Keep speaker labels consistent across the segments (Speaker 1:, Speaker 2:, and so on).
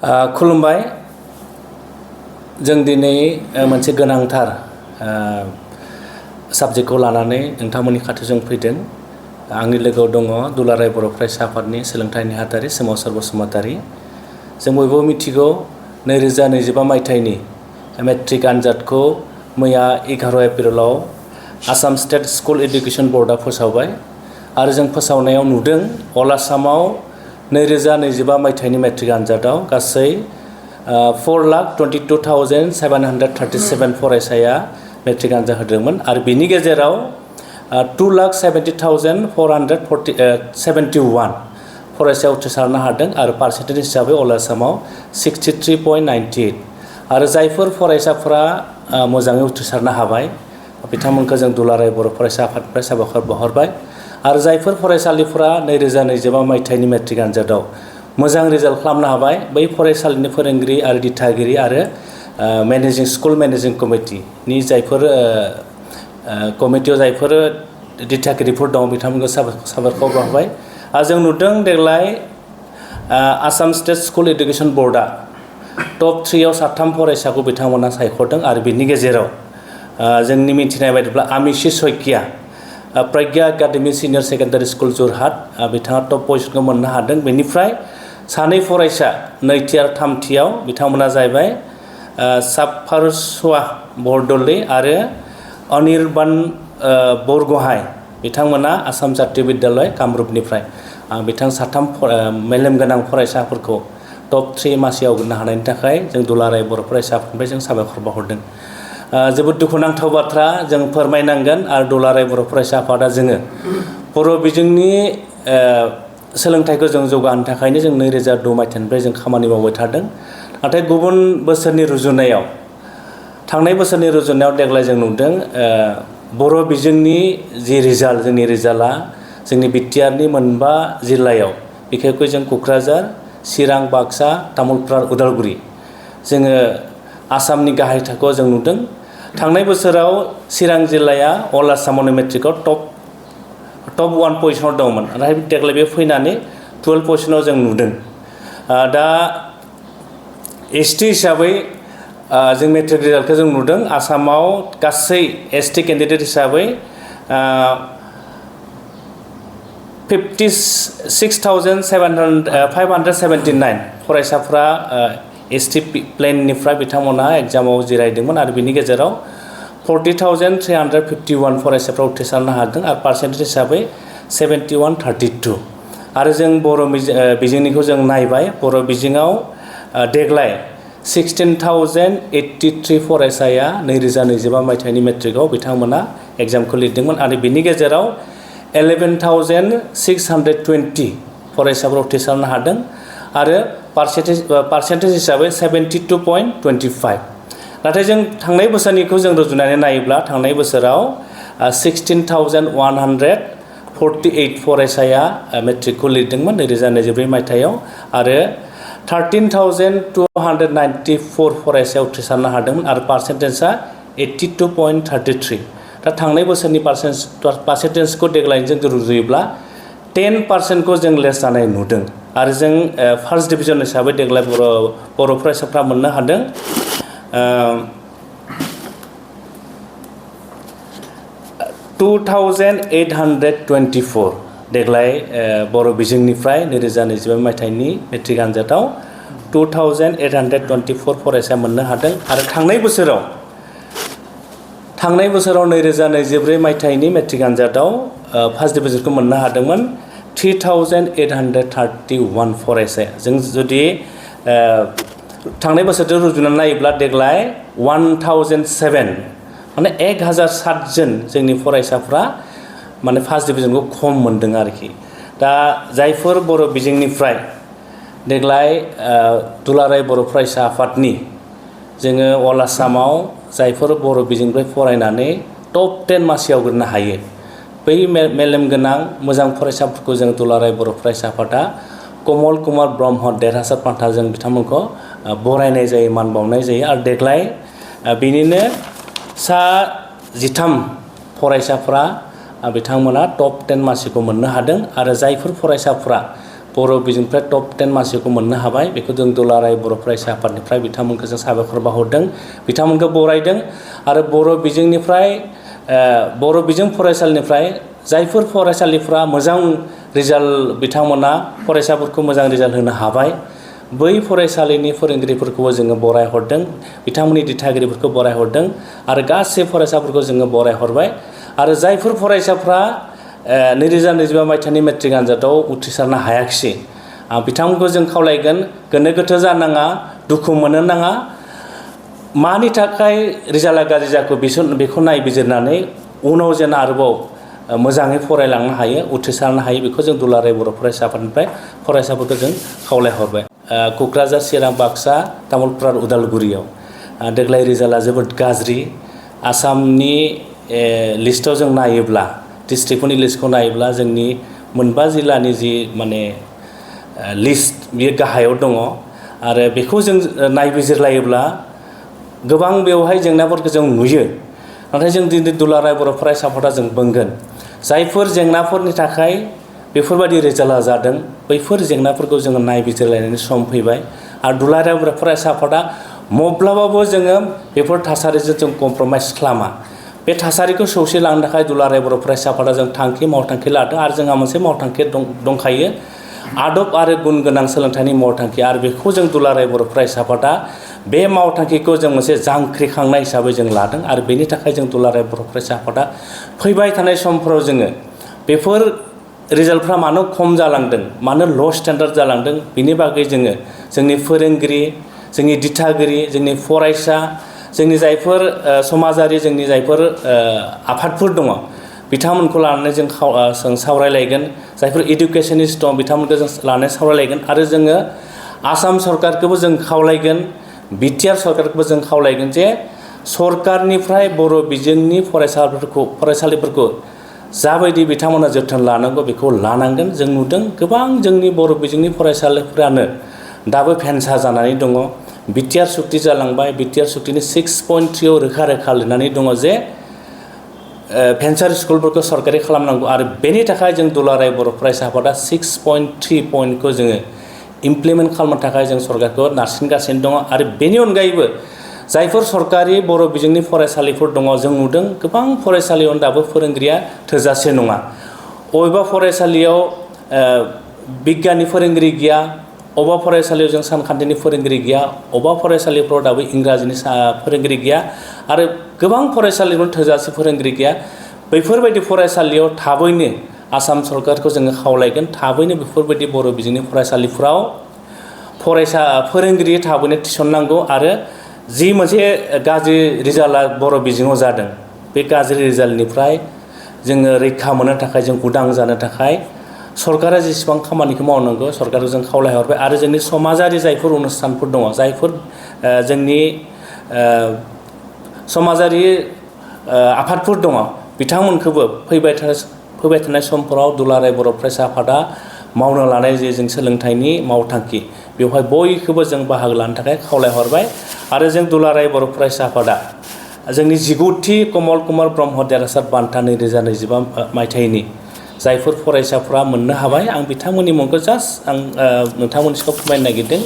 Speaker 1: खुलुमबाय जों दिनै मोनसे गोनांथार साबजेक्टखौ लानानै नोंथांमोननि खाथियाव फैदों। आंनि लोगोआव दङ दुलाराय बर' फरायसा आफादनि सोलोंथाइ नेहाथारि सोमावसार बसुमतारी। जों बयबो मिथिगौ 2025 मायथाइनि मेट्रिक आनजादखौ मैया 11 एप्रिलाव आसाम स्टेट स्कुल एडुकेशन बोर्डआ फोसावबाय आरो जों फोसावनायाव नुदों अल आसामाव 2025 मायथाइनि मेट्रिक आनजादाव गासै 4,22,737 फरायसाया मेट्रिक आनजाद होदोंमोन आरो बिनि गेजेराव 2,70,471 फरायसाया उथ्रिसारनो हादों आरो पार्सेन्टेज हिसाबै अल आसामाव 63.98 आरो जायफोर फरायसाफोरा मोजाङै उथ्रिसारनो हाबाय बिथांमोनखौ जों दुलाराय बर' फरायसा आफादनिफ्राय साबायखर बावहरबाय आरो जायफोर फरायसालिफोरा 2025 मायथाइनि मेट्रिक आनजादाव मोजां रिजाल्ट खालामनो हाबाय बै फरायसालिनि फोरोंगिरि आरो दिथागिरि आरो मेनेजिं स्कुल मेनेजिं कमिटिनि जायफोर कमिटियाव जायफोर दिथागिरिफोर दं बिथांमोनखौ साबायखर बावबाय आरो जों नुदों देग्लाय आसाम स्टेट स्कुल एडुकेशन बोर्डआ टप 3आव 3 फरायसाखौ बिथांमोना सायख'दों आरो बिनि गेजेराव जोंनि मिथिनाय बायदिब्ला Amishi Saikia Pragya Academy Senior Secondary School Jorhat बिथाङा टप पजिशनखौ मोननो हादों। बेनिफ्राय सानै फरायसा नैथि आरो थामथियाव बिथांमोना जाहैबाय साफारसुवा बरदलै आरो अनिर्बान बरगहाय बिथांमोना आसाम जातीय बिद्यालय कामरुपनिफ्राय बिथां 3 मेलेमगोनां फरायसाफोरखौ टप 3 मासियाव आवग्रिनो हानायनि थाखाय जों दुलाराय बर' फरायसा आफादनिफ्राय जों साबायखर बावहरदों। जोबोद दुखुनांथाव बाथ्रा जों फोरमायनांगोन आरो दुलाराय बर' फरायसा आफादा जोङो बर' बिजोंनि सोलोंथाइखौ जों जौगाहोनो थाखायनो जों 2002 मायथाइनिफ्राय जों खामानि मावबाय थादों। नाथाय गुबुन बोसोरनि रुजुनायाव थांनाय बोसोरनि रुजुनायाव देग्लाय जों नुदों बर' बिजोंनि जि रिजाल्ट जोंनि रिजाल्टआ जोंनि बिटिआरनि 5 जिल्लायाव बिखेखै जों क'क्राझार चिरां बाक्सा तामुलपुर उदालगुरि जोङो आसामनि गाहाय थाखोआव जों नुदों। थांनाय बोसोराव चिरां जिल्लाया अल आसामावनो मेट्रिकआव टप 1 पजिशनाव दंमोन नाथाय देग्लाय बे फैनानै 12 पजिशनाव जों नुदों। दा एसटि हिसाबै जों मेट्रिक रिजाल्टखौ जों नुदों आसामाव गासै एसटि केन्डिडेट हिसाबै 56,579 फरायसाफ्रा एसटि प्लेननिफ्राय बिथांमोना एग्जामाव जिरायदोंमोन आरो बिनि गेजेराव 40,351 फरायसाफ्रा उथ्रिसारनो हादों आरो पार्सेन्टेज हिसाबै 71.32 आरो जों बर' बिजोंनिखौ जों नायबाय बर' बिजोङाव देग्लाय 16,083 फरायसाया 2025 मायथाइनि मेट्रिकआव बिथांमोना एग्जामखौ लिरदोंमोन आरो बिनि गेजेराव 11,620 फरायसाफ्रा उथ्रिसारनो हादों आरो पार्सेन्टेज हिसाबै 72.25 नाथाय जों थांनाय बोसोरनिखौ जों रुजुनानै नायोब्ला थांनाय बोसोराव 16,148 फरायसाया मेट्रिकखौ लिरदोंमोन 2024 मायथाइयाव आरो 13,294 फरायसाया उथ्रिसारनो हादोंमोन आरो पार्सेन्टेजआ 82.33 दा थांनाय बोसोरनि पार्सेन्टेजखौ देग्लायजों रुजुयोब्ला 10% जों लेस जानाय नुदों आरो जों फार्स्ट डिभिजन हिसाबै देग्लाय बर' फरायसाफ्रा मोननो हादों 2,824 देग्लाय बर' बिजोंनिफ्राय 2025 मायथाइनि मेट्रिक आनजादाव 2,824 फरायसा मोननो हादों आरो थांनाय बोसोराव 2024 मायथाइनि मेट्रिक आनजादाव फार्स्ट डिभिजनखौ मोननो हादोंमोन 3,831 फरायसाया जों जुदि थांनाय बोसोरजों रुजुनानै नायोब्ला देग्लाय 1,007 माने 1,007 जन जोंनि फरायसाफ्रा माने फार्स्ट डिभिजनखौ खम मोनदों आरोखि। दा जायफोर बर' बिजोंनिफ्राय देग्लाय दुलाराय बर' फरायसा आफादनि जोङो अल आसामाव जायफोर बर' बिजोंनिफ्राय फरायनानै टप 10 मासियाव आवग्रिनो हायो बै मेलेमगोनां मोजां फरायसाफोरखौ जों दुलाराय बर' फरायसा आफादा कमल कुमार ब्रह्म देरहासार बान्थाजों बिथांमोनखौ बरायनाय जायो मान बावनाय जायो आरो देग्लाय बिनिनो 13 फरायसाफ्रा बिथांमोना टप 10 मासिखौ मोननो हादों आरो जायफोर फरायसाफ्रा बर' बिजोंनिफ्राय टप 10 मासिखौ मोननो हाबाय बेखौ जों दुलाराय बर' फरायसा आफादनिफ्राय बिथांमोनखौ जों साबायखर बावहरदों बिथांमोनखौ बरायदों आरो बर' बिजोंनिफ्राय बर' बिजों फरायसालिनिफ्राय जायफोर फरायसालिफ्रा मोजां रिजाल्ट बिथांमोना फरायसाफोरखौ मोजां रिजाल्ट होनो हाबाय बै फरायसालिनि फोरोंगिरिफोरखौबो जोङो बरायहरदों बिथांमोननि दिथागिरिफोरखौ बरायहरदों आरो गासै फरायसाफोरखौ जोङो बरायहरबाय आरो जायफोर फरायसाफ्रा 2025 मायथाइनि मेट्रिक आनजादाव उथ्रिसारनो हायाखिसै बिथांमोनखौ जों खावलायगोन गोनो गोथो जानाङा दुखु मोननो नाङा मानि थाखाय रिजाल्टआ गाज्रि जाखो बेखौ नायबिजिरनानै उनाव जेन आरोबाव मोजाङै फरायलांनो हायो उथ्रिसारनो हायो बेखौ जों दुलाराय बर' फरायसा आफादनिफ्राय फरायसाफोरखौ जों खावलायहरबाय क'क्राझार चिरां बाक्सा तामुलपुर आरो उदालगुरियाव देग्लाय रिजाल्टआ जोबोद गाज्रि आसामनि लिस्टआव जों नायोब्ला डिस्ट्रिक्टफोरनि लिस्टखौ नायोब्ला जोंनि मोनबा जिल्लानि जि माने लिस्ट बेयो गाहायाव दङ आरो बेखौ जों नायबिजिरलायोब्ला गोबां बेवहाय जेंनाफोरखौ जों नुयो नाथाय जों दिनै दुलाराय बर' फरायसा आफादा जों बुंगोन जायफोर जेंनाफोरनि थाखाय बेफोरबायदि रिजाल्टआ जादों बैफोर जेंनाफोरखौ जोङो नायबिजिरलायनायनि सम फैबाय आरो दुलाराय बर' फरायसा आफादा माब्लाबाबो जोङो बेफोर थासारिजों जों कमप्रमाइस खालामा बे थासारिखौ सौसिलांनो थाखाय दुलाराय बर' फरायसा आफादा जों मावथांखि लादों आरो जोंहा मोनसे मावथांखि दंखायो आदब आरो गुन गोनां सोलोंथाइनि मावथांखि आरो बेखौ जों दुलाराय बर' फरायसा आफादा बे मावथांखिखौ जों मोनसे जांख्रिखांनाय हिसाबै जों लादों आरो बेनि थाखाय जों दुलाराय बर' फरायसा आफादा फैबाय थानाय समफोराव जोङो बेफोर रिजाल्टफ्रा मानो खम जालांदों मानो ल' स्टेन्डार्ड जालांदों बिनि बागै जोङो जोंनि फोरोंगिरि जोंनि दिथागिरि जोंनि फरायसा जोंनि जायफोर समाजारि जोंनि जायफोर आफादफोर दङ बिथांमोनखौ लानानै जों सावरायलायगोन जायफोर इडुकेसनिस्ट दं बिथांमोनखौ जों लानानै सावरायलायगोन आरो जोङो आसाम सरकारखौबो जों खावलायगोन बिटिआर सरकारखौबो जों खावलायगोन जे सरकारनिफ्राय बर' बिजोंनि फरायसालिफोरखौ जाबायदि बिथांमोना जोथोन लानांगौ बेखौ लानांगोन जों नुदों गोबां जोंनि बर' बिजोंनि फरायसालिफोरानो दाबो भेन्सा जानानै दङ बिटिआर सुक्ति जालांबाय बिटिआर सुक्तिनि 6.3 रोखा रोखा लिरनानै दङ जे भेन्सार स्कुलफोरखौ सरकारि खालामनांगौ आरो बेनि थाखाय जों दुलाराय बर' फरायसा आफादा 6.3 पइन्टखौ जोङो इमप्लिमेन्ट खालामनो थाखाय जों सरकारखौ नारसिनगासिनो दङ आरो बेनि अनगायैबो जायफोर सरकारि बर' बिजोंनि फरायसालिफोर दङ जों नुदों गोबां फरायसालियावनो दाबो फोरोंगिरिया थोजासे नङा बबेबा फरायसालियाव बिगियाननि फोरोंगिरि गैया अबेबा फरायसालियाव जों सानखान्थिनि फोरोंगिरि गैया अबेबा फरायसालिफ्राव दाबो इंराजिनि फोरोंगिरि गैया आरो गोबां फरायसालियावनो थोजासे फोरोंगिरि गैया बैफोरबायदि फरायसालियाव थाबैनो आसाम सरकारखौ जोङो खावलायगोन थाबैनो बेफोरबायदि बर' बिजोंनि फरायसालिफ्राव फोरोंगिरि थाबैनो थिसननांगौ आरो जि मोनसे गाज्रि रिजाल्टआ बर' बिजोङाव जादों बे गाज्रि रिजाल्टनिफ्राय जोङो रैखा मोननो थाखाय जों उदां जानो थाखाय सरकारा जेसेबां खामानिखौ मावनांगौ सरकारखौ जों खावलायहरबाय आरो जोंनि समाजारि जायफोर अनुष्ठानफोर दङ जायफोर जोंनि समाजारि आफादफोर दङ बिथांमोनखौबो फैबाय थानाय समफोराव दुलाराय बर' फरायसा आफादा मावनो लानाय जे जों सोलोंथाइनि मावथांखि बेवहाय बयखौबो जों बाहागो लानो थाखाय खावलायहरबाय आरो जों दुलाराय बर' फरायसा आफादा जोंनि 19थि कमल कुमार ब्रह्म देरहासार बान्था 2025 मायथाइनि जायफोर फरायसाफ्रा मोननो हाबाय आं बिथांमोननि मुंखौ जास्ट आं नोंथांमोननि सिगाङाव फोरमायनो नागिरदों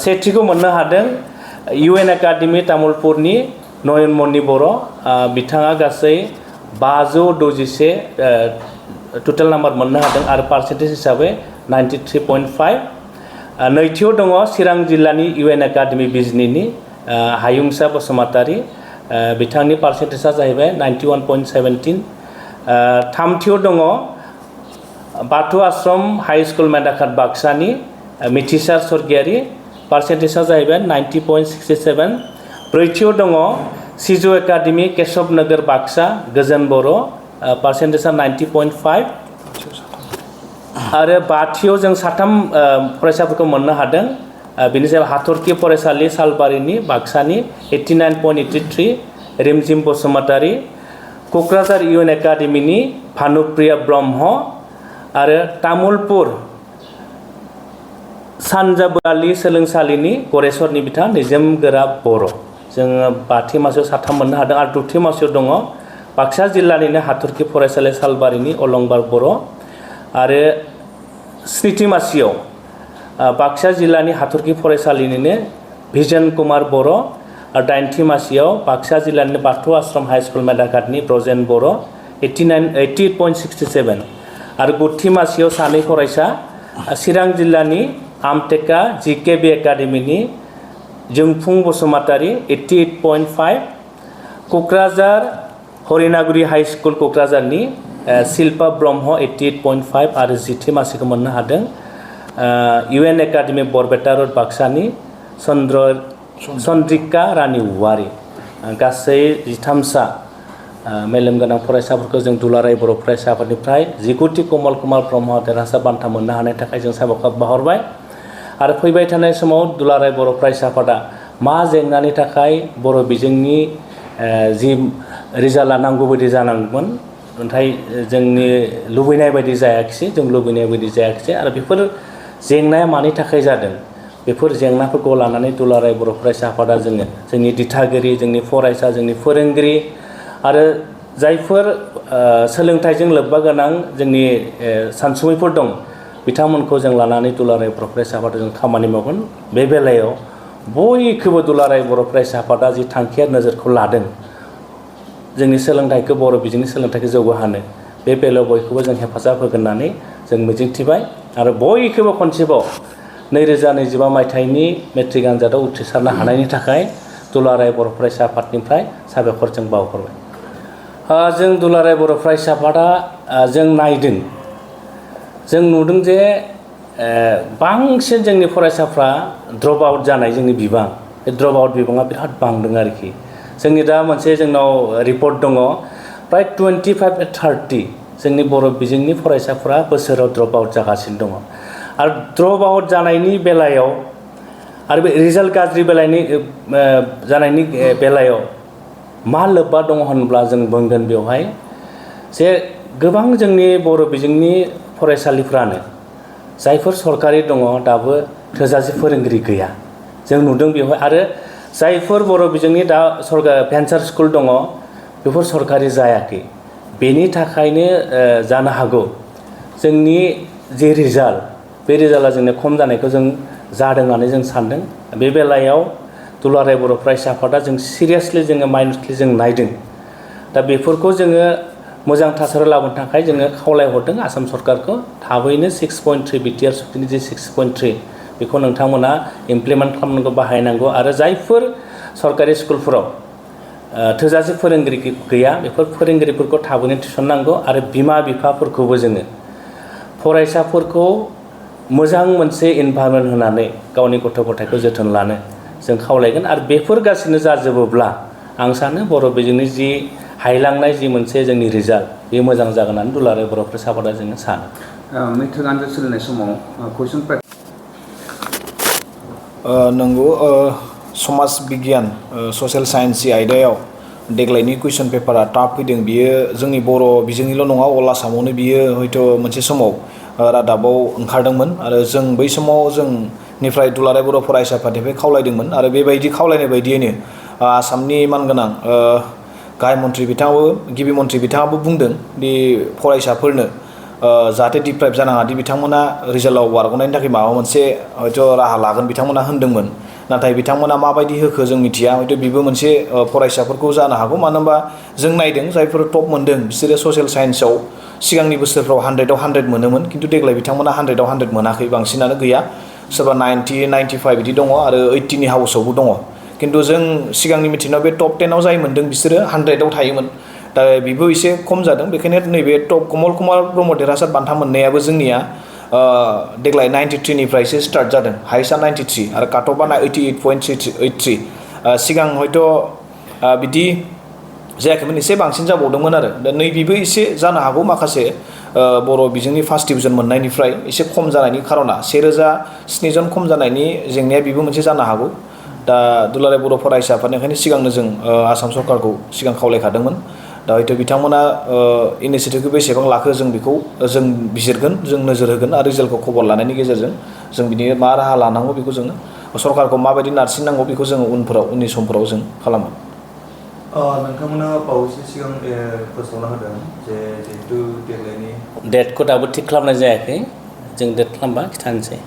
Speaker 1: सेथिखौ मोननो हादों UN एकाडेमि तामुलपुरनि नयनमणि बर' बिथाङा गासै 561 टटेल नाम्बार मोननो हादों आरो पार्सेन्टेज हिसाबै 93.5 नैथियाव दङ चिरां जिल्लानि UN एकाडेमि बिजनीनि हायुंसा बसुमतारी बिथांनि पार्सेन्टेजआ जाहैबाय 91.17 थामथियाव दङ बाथौ आश्रम हाई स्कुल मेदाखात बाक्सानि मिथिसार स्वर्गियारि पार्सेन्टेजआ जाहैबाय 90.67 ब्रैथियाव दङ सिजु एकाडेमि केशव नगर बाक्सा गोजोन बर' पार्सेन्टेजआ 90.5 आरो बाथियाव जों साथाम फरायसाफोरखौ मोननो हादों बेनि सायाव हाथरखि फरायसालि सालबारिनि बाक्सानि 89.83 रिमजिम बसुमतारी क'क्राझार UN एकाडेमिनि भानुप्रिया ब्रह्म आरो तामुलपुर सानजाबालि सोलोंसालिनि गरेस्वरनि बिथां निजोम गोरा बर' जोङो बाथि मासियाव साथाम मोननो हादों आरो दथि मासियाव दङ बाक्सा जिल्लानिनो हाथरखि फरायसालि सालबारिनि अलंबार बर' आरो स्निथि मासियाव बाक्सा जिल्लानि हाथरखि फरायसालिनिनो भिजन कुमार बर' आरो 9थि मासियाव बाक्सा जिल्लानि बाथौ आश्रम हाइ स्कुल मेदाघाटनि ब्रजेन बर' 88.67 आरो 9थि मासियाव सानै फरायसा चिरां जिल्लानि आमटेका जिकेबि एकाडेमिनि जोंफुं बसुमतारी 88.5 क'क्राझार हरिनागुरि हाइ स्कुल क'क्राझारनि शिल्पा ब्रह्म 88.5 आरो 10थि मासिखौ मोननो हादों UN एकाडेमि बरपेटा रोड बाक्सानि चन्द्रिका रानी औवारी गासै 13सा मेलेम गोनां फरायसाफोरखौ जों दुलाराय बर' फरायसा आफादनिफ्राय 19थि कमल कुमार ब्रह्म देरहासार बान्था मोननो हानायनि थाखाय जों साबायखर बावहरबाय आरो फैबाय थानाय समाव दुलाराय बर' फरायसा आफादा मा जेंनानि थाखाय बर' बिजोंनि जि रिजाल्टआ नांगौ बायदि जानांगौमोन नाथाय जोंनि लुबैनाय बायदि जायाखिसै जों लुबैनाय बायदि जायाखिसै आरो बेफोर जेंनाया मानि थाखाय जादों बेफोर जेंनाफोरखौ लानानै दुलाराय बर' फरायसा आफादा जोंनि दिथागिरि जोंनि फरायसा जोंनि फोरोंगिरि आरो जायफोर सोलोंथाइजों लोब्बा गोनां जोंनि सानसुमैफोर दं बिथांमोनखौ जों लानानै दुलाराय बर' फरायसा आफादा जों खामानि मावगोन बे बेलायाव बयखौबो दुलाराय बर' फरायसा आफादा जि थांखिया नोजोरखौ लादों जोंनि सोलोंथाइखौ बर' बिजोंनि सोलोंथाइखौ जौगाहोनो बे बेलायाव बयखौबो जों हेफाजाब होगोन होननानै जों मिजिंथिबाय आरो बयखौबो खनसेबाव 2025 मायथाइनि मेट्रिक आनजादाव उथ्रिसारनो हानायनि थाखाय दुलाराय बर' फरायसा आफादनिफ्राय साबायखर जों बावहरबाय जों दुलाराय बर' फरायसा आफादा जों नायदों जों नुदों जे बांसिन जोंनि फरायसाफ्रा ड्रप आउट जानाय जोंनि बिबां बे ड्रप आउट बिबाङा बिराद बांदों आरोखि जोंनि दा मोनसे जोंनाव रिपर्ट दङ प्राय 25-30 जोंनि बर' बिजोंनि फरायसाफ्रा बोसोराव ड्रप आउट जागासिनो दङ आरो ड्रप आउट जानायनि बेलायाव आरो बे रिजाल्ट गाज्रि जानायनि बेलायाव मा लोब्बा दङ होनब्ला जों बुंगोन बेवहाय जे गोबां जोंनि बर' बिजोंनि फरायसालिफ्रानो जायफोर सरकारि दङ दाबो थोजासे फोरोंगिरि गैया जों नुदों बेवहाय आरो जायफोर बर' बिजोंनि दा भेन्सार स्कुल दङ बेफोर सरकारि जायाखै बेनि थाखायनो जानो हागौ जोंनि जे रिजाल्ट बे रिजाल्टआ जोंनो खम जानायखौ जों जादों होननानै जों सानदों बे बेलायाव दुलाराय बर' फरायसा आफादा जों सिरियासलि जोङो माइन्डलि जों नायदों दा बेफोरखौ जोङो मोजां थासारियाव लाबोनो थाखाय जोङो खावलायहरदों आसाम सरकारखौ थाबैनो 6.3 बिटिआर सुक्तिनि जे 6.3 बेखौ नोंथांमोना इमप्लिमेन्ट खालामनांगौ बाहायनांगौ आरो जायफोर सरकारि स्कुलफोराव थोजासे फोरोंगिरि गैया बेफोर फोरोंगिरिफोरखौ थाबैनो थिसननांगौ आरो बिमा बिफाफोरखौबो जोङो फरायसाफोरखौ मोजां मोनसे इनभाइरनमेन्ट होनानै गावनि गथ' गथायखौ जोथोन लानो जों खावलायगोन आरो बेफोर गासिनो जाजोबोब्ला आं सानो बर' बिजोंनि जि हायलांनाय जि मोनसे जोंनि रिजाल्ट बे मोजां जागोन होननानै दुलाराय बर' फरायसा आफादा जोङो सानो
Speaker 2: मेट्रिक आनजाद सोलिनाय समाव कुइसन
Speaker 3: नंगौ समाज बिगियान ससियेल साइन्सनि आयदायाव देग्लायनि कुइसन पेपारा टाफ फैदों बियो जोंनि बर' बिजोंनिल' नङा अल आसामावनो बियो हयथ' मोनसे समाव रादाबाव ओंखारदोंमोन आरो जों बै समाव जोंनिफ्राय दुलाराय बर' फरायसा आफादनिफ्राय खावलायदोंमोन आरो बेबायदि खावलायनाय बायदियैनो आसामनि मानगोनां गाहाय मन्थ्रि बिथाङाबो गिबि मन्थ्रि बिथाङाबो बुंदों दि फरायसाफोरनो जाहाथे डिप्राइभ जानाङा दि बिथांमोना रिजाल्टआव बारग'नायनि थाखाय माबा मोनसे हयथ' राहा लागोन बिथांमोना होनदोंमोन नाथाय बिथांमोना माबायदि होखो जों मिथिया हयथ' बेबो मोनसे फरायसाफोरखौ जानो हागौ मानो होनबा जों नायदों जायफोर टप मोनदों बिसोरो ससियेल साइन्सआव सिगांनि बोसोरफ्राव 100आव 100 मोनोमोन खिन्थु देग्लाय बिथांमोना 100आव 100 मोनाखै बांसिनानो गैया सोरबा 90 95 बिदि दङ आरो 80नि हाउसावबो दङ खिन्थु जों सिगांनि मिथिनायाव बे टप 10आव जाय मोनदों बिसोरो 100आव थायोमोन दा बेबो एसे खम जादों बेखायनो नैबे टप कमल कुमार ब्रह्म देरहासार बान्था मोननायाबो जोंनिया देग्लाय 93निफ्रायसो स्टार्ट जादों हाइस्टआ 93 आरो काटअफआ 88.83 सिगां हयथ' बिदि जायाखैमोन एसे बांसिन जाबावदोंमोन आरो दा नैबेबो एसे जानो हागौ माखासे बर' बिजोंनि फार्स्ट डिभिजन मोननायनिफ्राय एसे खम जानायनि खार'ना 1007 जन खम जानायनि जेंनाया बेबो मोनसे जानो हागौ दा दुलाराय बर' फरायसा आफादनिखायनो सिगांनो जों आसाम सरकारखौ सिगां खावलायखादोंमोन दा हयथ' बिथांमोना इनिसियेटिभखौ बेसेबां लाखो जों बेखौ जों बिजिरगोन जों नोजोर होगोन आरो रिजाल्टखौ खबर लानायनि गेजेरजों जों बिनि मा राहा लानांगौ बेखौ जोङो सरकारखौ माबायदि नारसिननांगौ बेखौ जोङो उननि समफोराव जों खालामो
Speaker 2: नोंथांमोना बावैसो सिगां फोसावना होदों जे जिहेतु देग्लायनि
Speaker 1: डेटखौ दाबो थिग खालामनाय जायाखै जों डेट खालामबा खिथानोसै।